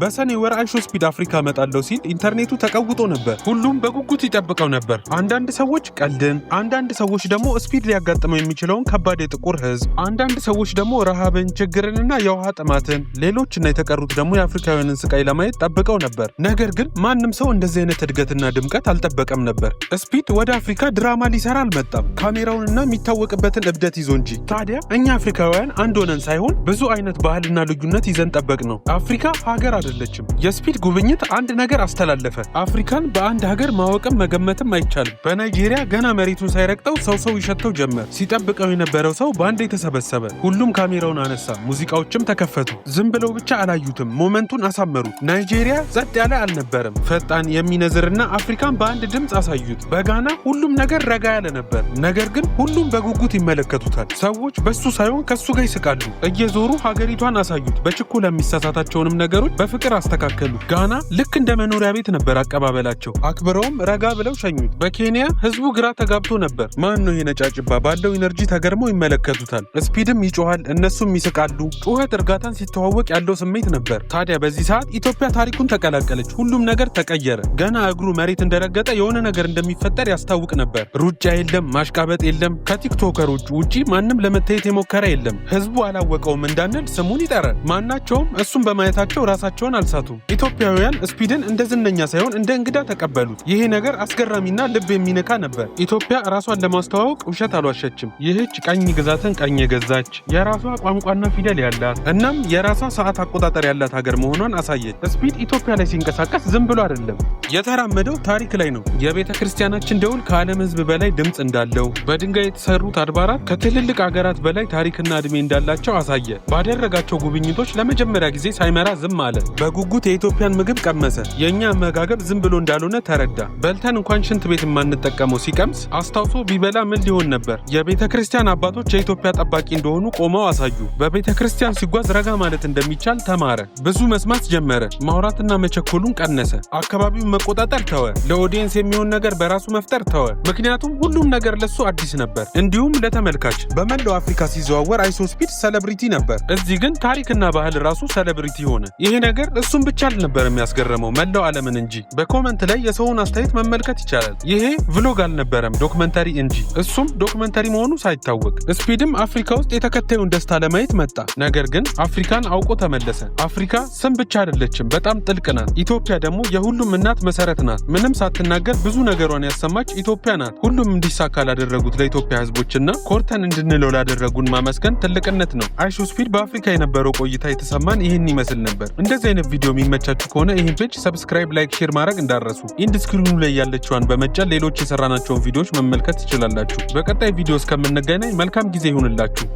በሰኔ ወር አይሾ ስፒድ አፍሪካ እመጣለሁ ሲል ኢንተርኔቱ ተቀውጦ ነበር። ሁሉም በጉጉት ይጠብቀው ነበር። አንዳንድ ሰዎች ቀልድን፣ አንዳንድ ሰዎች ደግሞ ስፒድ ሊያጋጥመው የሚችለውን ከባድ የጥቁር ሕዝብ፣ አንዳንድ ሰዎች ደግሞ ረሃብን፣ ችግርንና የውሃ ጥማትን፣ ሌሎችና የተቀሩት ደግሞ የአፍሪካውያንን ስቃይ ለማየት ጠብቀው ነበር። ነገር ግን ማንም ሰው እንደዚህ አይነት እድገትና ድምቀት አልጠበቀም ነበር። ስፒድ ወደ አፍሪካ ድራማ ሊሰራ አልመጣም፣ ካሜራውንና የሚታወቅበትን እብደት ይዞ እንጂ። ታዲያ እኛ አፍሪካውያን አንድ ሆነን ሳይሆን ብዙ አይነት ባህልና ልዩነት ይዘን ጠበቅነው። አፍሪካ ሀገር አይደለችም። የስፒድ ጉብኝት አንድ ነገር አስተላለፈ። አፍሪካን በአንድ ሀገር ማወቅም መገመትም አይቻልም። በናይጄሪያ ገና መሬቱን ሳይረግጠው ሰው ሰው ይሸተው ጀመር። ሲጠብቀው የነበረው ሰው በአንድ የተሰበሰበ፣ ሁሉም ካሜራውን አነሳ፣ ሙዚቃዎችም ተከፈቱ። ዝም ብለው ብቻ አላዩትም፣ moment ኡን አሳመሩት። ናይጄሪያ ጸጥ ያለ አልነበረም። ፈጣን፣ የሚነዝርና አፍሪካን በአንድ ድምፅ አሳዩት። በጋና ሁሉም ነገር ረጋ ያለ ነበር። ነገር ግን ሁሉም በጉጉት ይመለከቱታል። ሰዎች በሱ ሳይሆን ከሱ ጋር ይስቃሉ። እየዞሩ ሀገሪቷን አሳዩት። በችኮላ የሚሳሳታቸውንም ነገሮች በፍቅር አስተካከሉ። ጋና ልክ እንደ መኖሪያ ቤት ነበር አቀባበላቸው። አክብረውም ረጋ ብለው ሸኙት። በኬንያ ህዝቡ ግራ ተጋብቶ ነበር። ማን ነው ይሄ ነጫጭባ? ባለው energy ተገርመው ይመለከቱታል። ስፒድም ይጮሃል፣ እነሱም ይስቃሉ። ጩኸት እርጋታን ሲተዋወቅ ያለው ስሜት ነበር። ታዲያ በዚህ ሰዓት ኢትዮጵያ ታሪኩን ተቀላቀለች። ሁሉም ነገር ተቀየረ። ገና እግሩ መሬት እንደረገጠ የሆነ ነገር እንደሚፈጠር ያስታውቅ ነበር። ሩጫ የለም፣ ማሽቃበጥ የለም። ከቲክቶከሮች ውጪ ማንም ለመታየት የሞከረ የለም። ህዝቡ አላወቀውም እንዳንል ስሙን ይጠራል። ማናቸውም እሱን በማየታቸው ራሳቸውን አልሳቱም። ኢትዮጵያውያን ስፒድን እንደ ዝነኛ ሳይሆን እንደ እንግዳ ተቀበሉት። ይሄ ነገር አስገራሚና ልብ የሚነካ ነበር። ኢትዮጵያ ራሷን ለማስተዋወቅ ውሸት አልዋሸችም። ይህች ቅኝ ግዛትን ቅኝ የገዛች፣ የራሷ ቋንቋና ፊደል ያላት፣ እናም የራሷ ሰዓት አቆጣጠር ያላት ሀገር መሆኗን አሳየች። ስፒድ ኢትዮጵያ ላይ ሲንቀሳቀስ ዝም ብሎ አይደለም፣ የተራመደው ታሪክ ላይ ነው። የቤተ ክርስቲያናችን ደውል ከዓለም ሕዝብ በላይ ድምፅ እንዳለው፣ በድንጋይ የተሰሩት አድባራት ከትልልቅ ሀገራት በላይ ታሪክና ዕድሜ እንዳላቸው አሳየ። ባደረጋቸው ጉብኝቶች ለመጀመሪያ ጊዜ ሳይመራ ዝም አለ። በጉጉት የኢትዮጵያን ምግብ ቀመሰ። የእኛ አመጋገብ ዝም ብሎ እንዳልሆነ ተረዳ። በልተን እንኳን ሽንት ቤት የማንጠቀመው ሲቀምስ አስታውሶ ቢበላ ምን ሊሆን ነበር? የቤተ ክርስቲያን አባቶች የኢትዮጵያ ጠባቂ እንደሆኑ ቆመው አሳዩ። በቤተ ክርስቲያን ሲጓዝ ረጋ ማለት እንደሚቻል ተማረ። ብዙ መስማት ጀመረ። ማውራትና መቸኮሉን ቀነሰ። አካባቢውን መቆጣጠር ተወ። ለ audience የሚሆን ነገር በራሱ መፍጠር ተወ። ምክንያቱም ሁሉም ነገር ለሱ አዲስ ነበር፣ እንዲሁም ለተመልካች። በመላው አፍሪካ ሲዘዋወር አይሾ ስፒድ celebrity ነበር። እዚህ ግን ታሪክና ባህል ራሱ celebrity ሆነ። ይሄ ነገር እሱን ብቻ አልነበረም የሚያስገረመው፣ መላው ዓለምን እንጂ። በ comment ላይ የሰውን አስተያየት መመልከት ይቻላል። ይሄ vlog አልነበረም፣ documentary እንጂ። እሱም documentary መሆኑ ሳይታወቅ። ስፒድም አፍሪካ ውስጥ የተከታዩን ደስታ ለማየት መጣ። ነገር ግን አፍሪካን አውቆ ተመለሰ። አፍሪካ ስም ብቻ አይደለችም፣ በጣም ጥልቅ ናት። ኢትዮጵያ ደግሞ የሁሉም እናት መሰረት ናት። ምንም ሳትናገር ብዙ ነገሯን ያሰማች ኢትዮጵያ ናት። ሁሉም እንዲሳካ ላደረጉት ለኢትዮጵያ ሕዝቦችና ኮርተን እንድንለው ላደረጉን ማመስገን ትልቅነት ነው። አይሾ ስፒድ በአፍሪካ የነበረው ቆይታ የተሰማን ይህን ይመስል ነበር። እንደዚህ አይነት ቪዲዮ የሚመቻችሁ ከሆነ ይህን page subscribe፣ like፣ share ማድረግ እንዳትረሱ። End screen ኑ ላይ ያለችዋን በመጫን ሌሎች የሰራናቸውን ቪዲዮዎች መመልከት ትችላላችሁ። በቀጣይ ቪዲዮ እስከምንገናኝ መልካም ጊዜ ይሁንላችሁ።